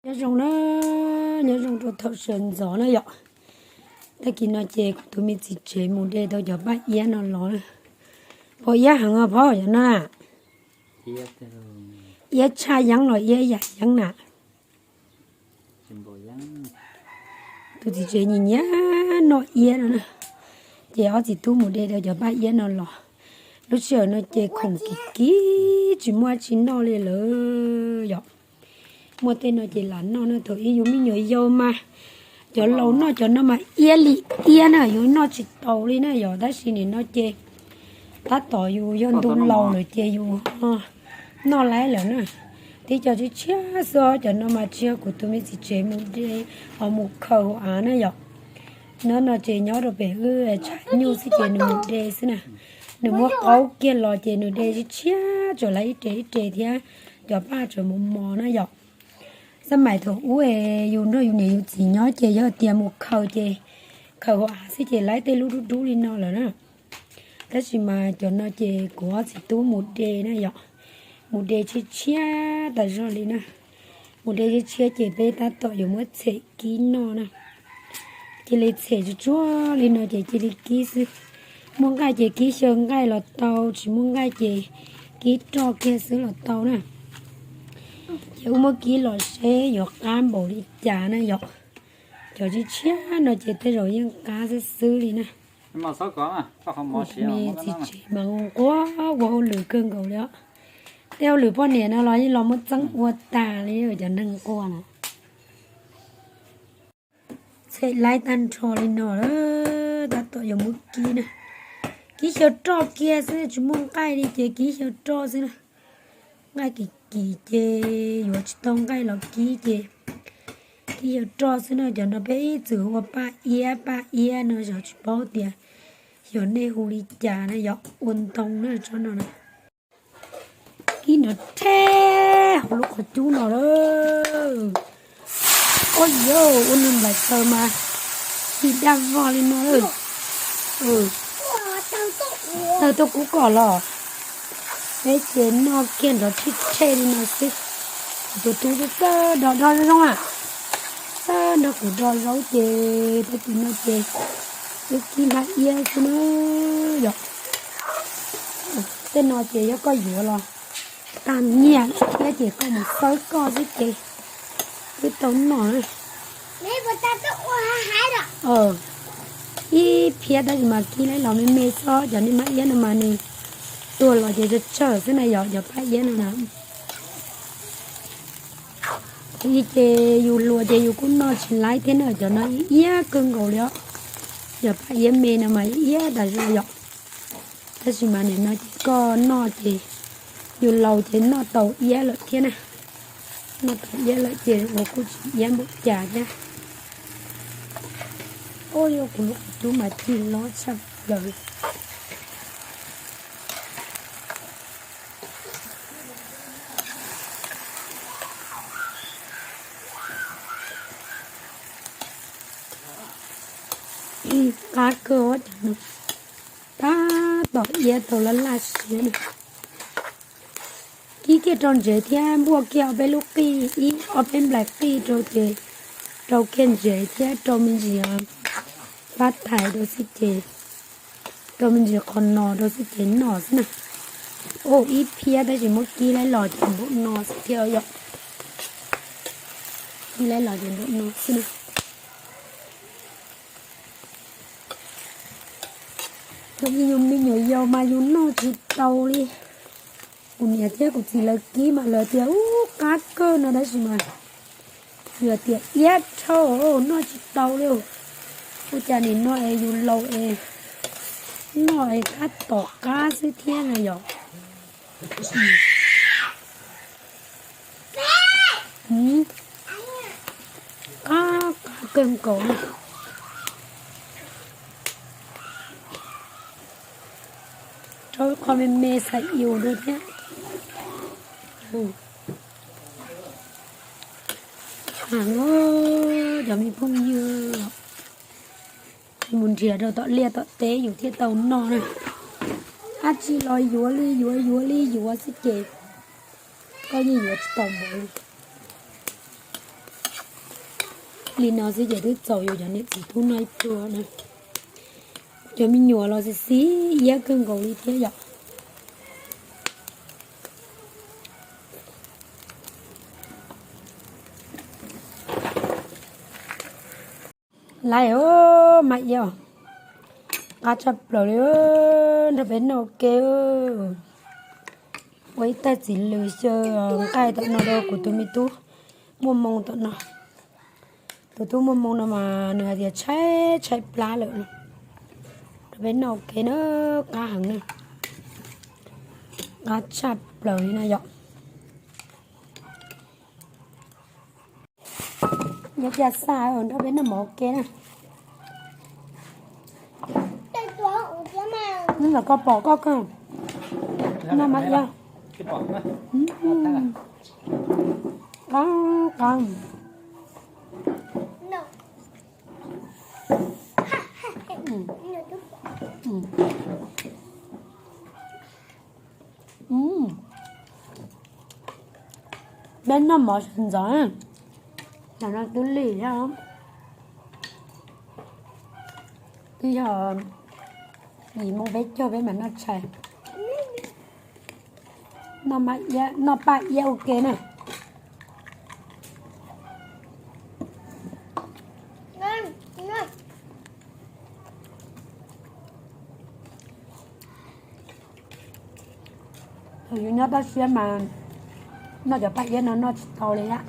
Nyob zoo na, nyob zoo rau thaum sawv ntxov na yom. Tag kis no ces kuv tus me txiv tsev mus de tau cov paj iab no los na. Pom iab heev os phauj, yog no na. Iab tshaj yeeb los iab yam yeeb na. Tus txiv tsev nyiam nyiam noj iab no na. Ces ob txiv tub mus de tau cov paj iab no los. Lub sij hawm no ces khoom kim kim tsis muaj dab tsi noj li lawm yom. Muaj tej no ces lam noj na, thaum ub yus me nyuam yaus mas cov laus noj cov no mas iab li iab na, yus noj tsis taus li na yom. Tab sis nim no ces tab tom yus yog ntu laus lawm ces yus noj laib lawm na. Tib co tshiab tshiab xwb, cov no mas tsis yog kuv tus me txiv tsev mus de, ho mus khaws hauv av na yom. No no ces nyob rau pem wb tshav nyuj xwb ces nws mus de xwb na. Nws muab qaub kiag los ces nws de tshiab tshiab tsam laib ib re ib re thiab, cov paj tsam mos mos na yom. Xab maim thaum ub es yus nrog yus niam yus txiv nyob ces yog tias mus khaws ces khaws hauv av xwb ces laib tej lub dub dub li no lawm na. Tab sis mas cov no ces kuv ob txiv tub mus de na yom, mus de tshiab tshiab tas zog li na. Mus de tshiab tshiab ces peb tab tom yuav muab txhem kib noj na. Cia li txhem tsuag tsuag li no ces cia li kib xwb. Muaj nqaij ces kib xyaw nqaij los tau, tsis muaj nqaij ces kib roj kiag xwb los tau na. Ces wb muab kib los seb yuav qab npaum li cas na yom. Cov tshiab tshiab no ces tej zaum yeej qab xwb xwb li na. Kuv me txiv tsev mas nquag ua hauj lwm kawg nkaus li os. Tej hauj lwm poj niam no los yeej los muab txeeb ua tas li cov neeg nquag na. Txhem laib tag nrho li no lawm, tab tom yuav muab kib na. Kib xyaw roj kiag xwb, tsis muaj nqaij li ces kib xyaw roj xwb na. Nqaij kim kim ces yuav tsis tau nqaij los kib ces kib xyaw roj xwb na. Cov no peb ib txwm hu ua paj iab, paj iab no, xyov tsis paub tias xyov nej hu li cas na, yog ua ntoo na tsob no na. Kib nrov rhe hauv lub qhov cub no lawm. Ua yog ua nws nplaim taws mas ci daj vog li no lawm. Tawg tuaj kub kom los. Peb ces noj kiag nrov rhe rhe li no xwb. Kuv tus tub xwb txawj do do zoo zoo a, txawj nrog kuv do zaub ces tag kis no ces wb kib npab iab xwb na yom. Tej no ces yog koj yuav los tag nyiaj thiab ces koj mus xawb koj xwb ces twb tau noj na. Ib phiab tab sis mas kib laib los me me xwb, cov niag npab iab no mas nws tuag los ces tsawg tsawg xwb na yom, cov npab iab no na. Ces yus hluas ces yus kuj noj tsis laib thiab na, cov no iab kawg nkaus li os. Cov npab iab me no mas iab tas zog yom. Tab sis mas nim no ces koj noj ces yus laus ces noj tau iab lawm thiab na. Noj tau iab lawm ces ua kuj tsis iab npaum cas thiab. Ua yog kuv lub qhov cub mas ci loj tshaj plaws. Qab kawg os cov no, tab tom iab tau laj laj siab na. Kib kiag rau ntsev thiab npuaj kiag ob peb lub qij, ib ob peb nplaim qij rau ces rau kiag ntsev thiab rau me ntsis pab thaiv rau xwb ces, rau me ntsis qhov no rau xwb ces noj xwb na. Ua ib phiab tab sis muab kib laib los ces npaum no xwb thiab yom. Kib laib los ces npaum no xwb na. Yog yus me nyuam yaus mas yus noj tsis tau li. Kuv niam thiab kuv txiv lawv kib mas lawv tias ub qab kawg no tab sis mas yus tias iab dhau noj tsis tau li. Ua cas nim no es yus laus es noj es tab tom qab xwb thiab na yom. Qab qab kawg nkaus li. Rau qhov me me xav yus dua thiab. Heev, cov me phooj ywg, mus nrhiav rau tom liaj tom teb yus thiaj tau noj na. Dab tsi los yuav li yuav yuav li yuav xwb ces koj yeej yuav tsis tau npaum li. Li no xwb ces twb txaus yus cov niam txiv tub noj ib pluag na. Cov me nyuam los xis xis iab kawg nkaus li thiab yom. Laiv, mas iab, qab tshaj plaws li, nrog peb noj ua ke. Ua ib taig txiv lws xyaw nqaij tom no rau kuv tus me tub muaj moo tom no. Tus tub muaj moo no mas nws hais tias tshaib tshaib plab lawm. Nrog peb noj ua ke na, qab heev na. Qab tshaj plaws li na yom. Nyob cia xaj nrog peb noj mov ua ke na. Nyob ntawm koj pom koj kawg. Noj mas iab. Qab qab. Peb noj mov sawv ntxov, tam no twb lim thiab. Twb yog yim moo peb caug peb mam noj tshais. Noj paj iab ua ke na. Thaum yus nyob toj siab mas noj cov paj iab no noj tsis tau li thiab.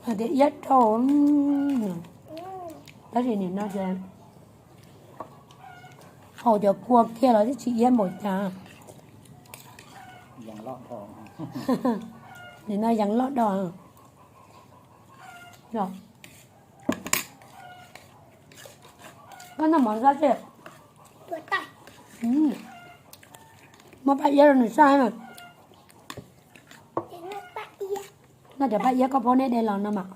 Hais tias iab rau, tab sis nim no ces haus cov kua kiag los twb tsis iab npaum cas. Nim no yees loj do. Koj noj mov zab xwb. Muab paj iab rau nws saj. Noj cov paj iab koj pab neb de los no mas.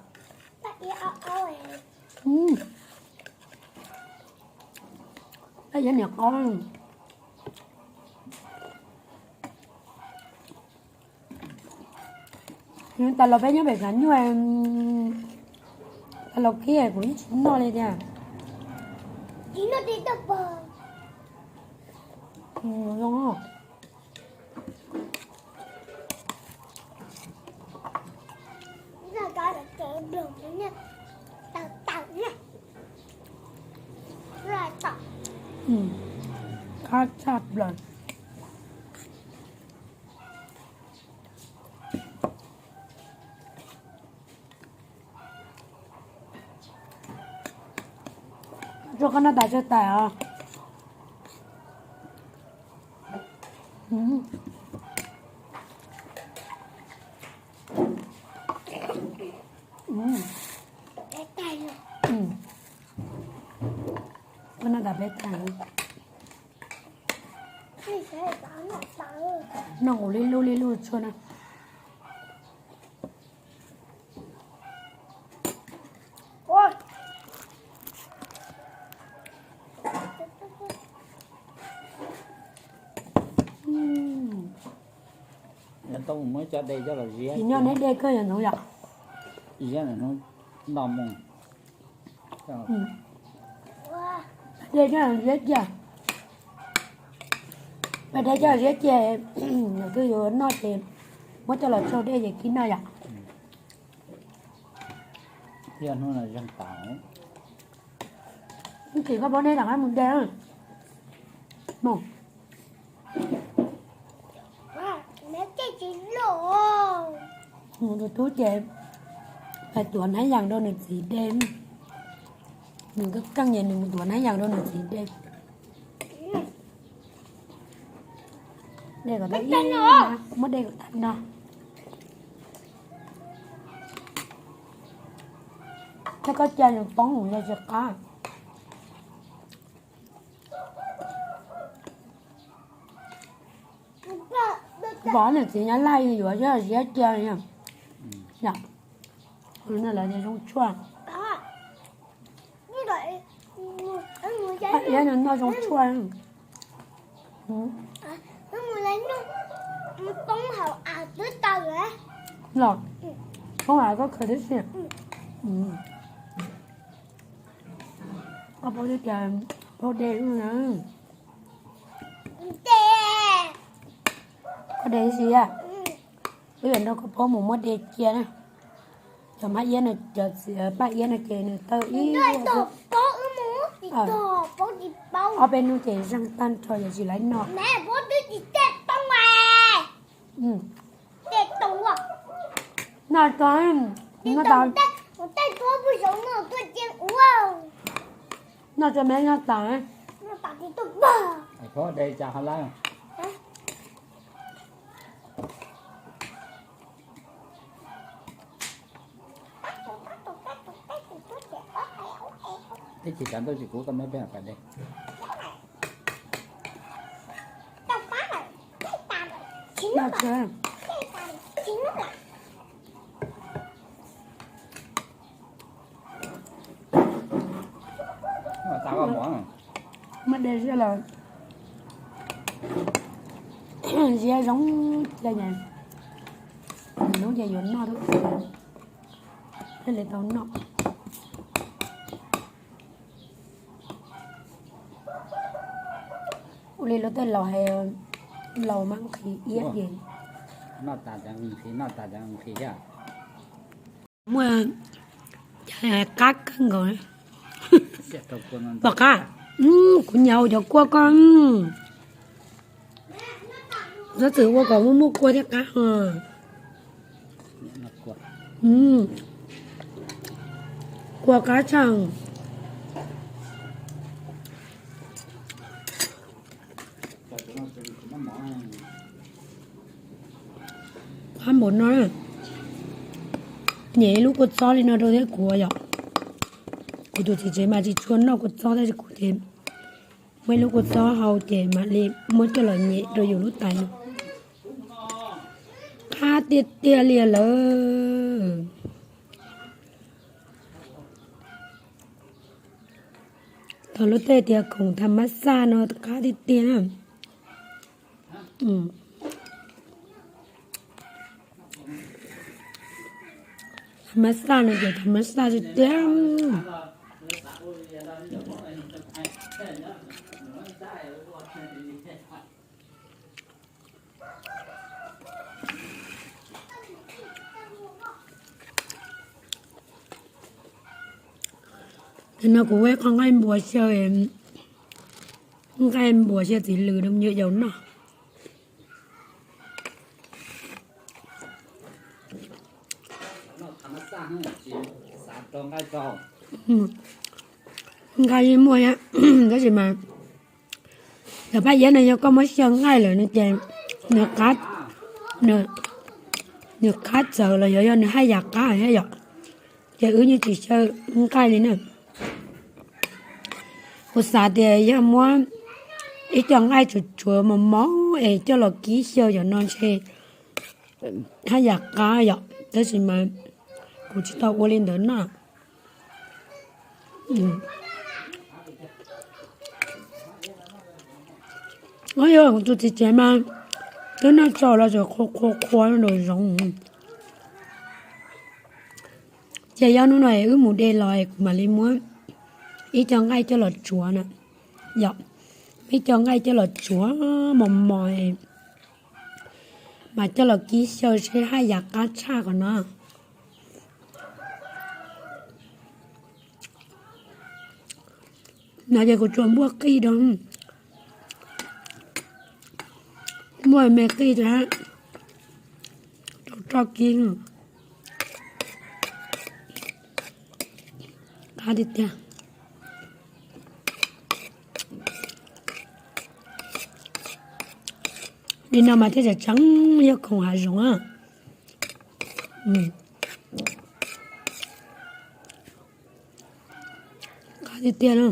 Paj iab niam qab. Tas los peb nyob pem Xav Nyuj, tas los kiag kuv yeej tsis noj li tiag. Qab tshaj plaws. Tsuas koj noj tas tsawg tais os. Koj noj tas peb tais. Noj nkaus li lub li lub tshuaj na. Tsis nyob neb de kawg yog ntxoov yom. De coj ziab cia. Pab de coj ziab cia, lwm tus yuav noj ces muab coj los tsau dej ces kib noj yom. Hnub no zoo tas. Ib chim koj pab neb rov qab mus de. Mus. Nws tus tub ces hais tuav hnab yas rau nws txiv de. Nws keej keej ces nws mus tuav hnab yas rau nws txiv de. De kom tau ib, muab de kom tag no. Thiab koj cia nws poob mus yog tsis qab. Vov niam txiv nyob laj yuav ziab cia. Lawv tias zoo tshuaj. Paj iab no noj zoo tshuaj. Poob hauv av Los, koj hais koj khaws tib si. Koj paub tias paub de na. Koj de tib si a. Wb yuav nrog koj paub mus muab de cia na. Cov mab iab no, cov txiv paj iab no ces nws tawg ib ob peb hnub ces zeeg tag nrho yuav tsis laiv noj. Noj tso, noj tso, me noj tas. Ib chim tsav ntuj tsis kuv koj muab peb pas de. Muab de siab los ziab zoo cia, hnub ces yuav noj thiaj li tau noj. Ua li lub tej laus hais, laus mas nqhis iab ces noj tas ces nqhis, noj tas ces nqhis thiab. Muaj qab kawg nkaus. Pom qab, kuv nyav cov kua koj. Txhob txwm ua kom muaj muaj kua thiab qab. Kua qab tshaj. Qab npaum no, nyem ib lub kua txob li no rau thiab kuv yom. Kuv tus txiv tsev mas tsis tshua noj kua txob tab sis kuv ces muaj ib lub kua txob hau ces mam li muab coj los nyem rau yus lub tais no. Qab tiag tiag li lawm. Thaum lub tej tias khoom tham mab xaj no qab tiag tiag na. Tham mab xaj no ces tham mab xaj tiag tiag. Nim no kuv ua ib qho nqaij npua xyaw, nqaij npua xyaw txiv lws rau me nyuam yaus noj. Nqaij yeej muaj thiab, tab sis mas cov paj iab no yog koj muab xyaw nqaij lawm no ces nws qab, nws qab txawv los yog, yog nws haj yam qab thiab yom, ces wb yeej tsis xyaw nqaij li na. Kuv xav tias yog muab ib co nqaij tsuav tsuav mos mos es coj los kib xyaw cov no ntshe haj yam qab yom, tab sis mas kuv tsis tau ua li ntawd na. Yog kuv tus txiv tsev mas twb noj tsaus los tseem qhuas qhuas qhuas nraum zoov. Ces yog hnub no es wb mus de los es kuv mam li muab ib co nqaij coj los tsuav na, yom, ib co nqaij coj los tsuav mos mos es mas coj los kib xyaw seb haj yam qab tshaj qhov no. No ces kuv tsuas npuaj qij rau, npuaj me qij rau, rau roj kib. Qab tiag tiag. Li no mas thiaj tseem tseeb yog khoom hav zoov. Qab tiag tiag na.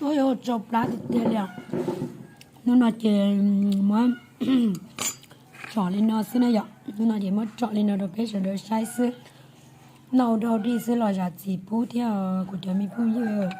Ua tsau plab tiag tiag li os. Hnub no ces muab tsom li no xwb na yom. Hnub no ces muab tsom li no rau peb sawv daws saib xwb. Noj ua dog dig xwb los zam txim pub thiab kuv cov me phooj ywg.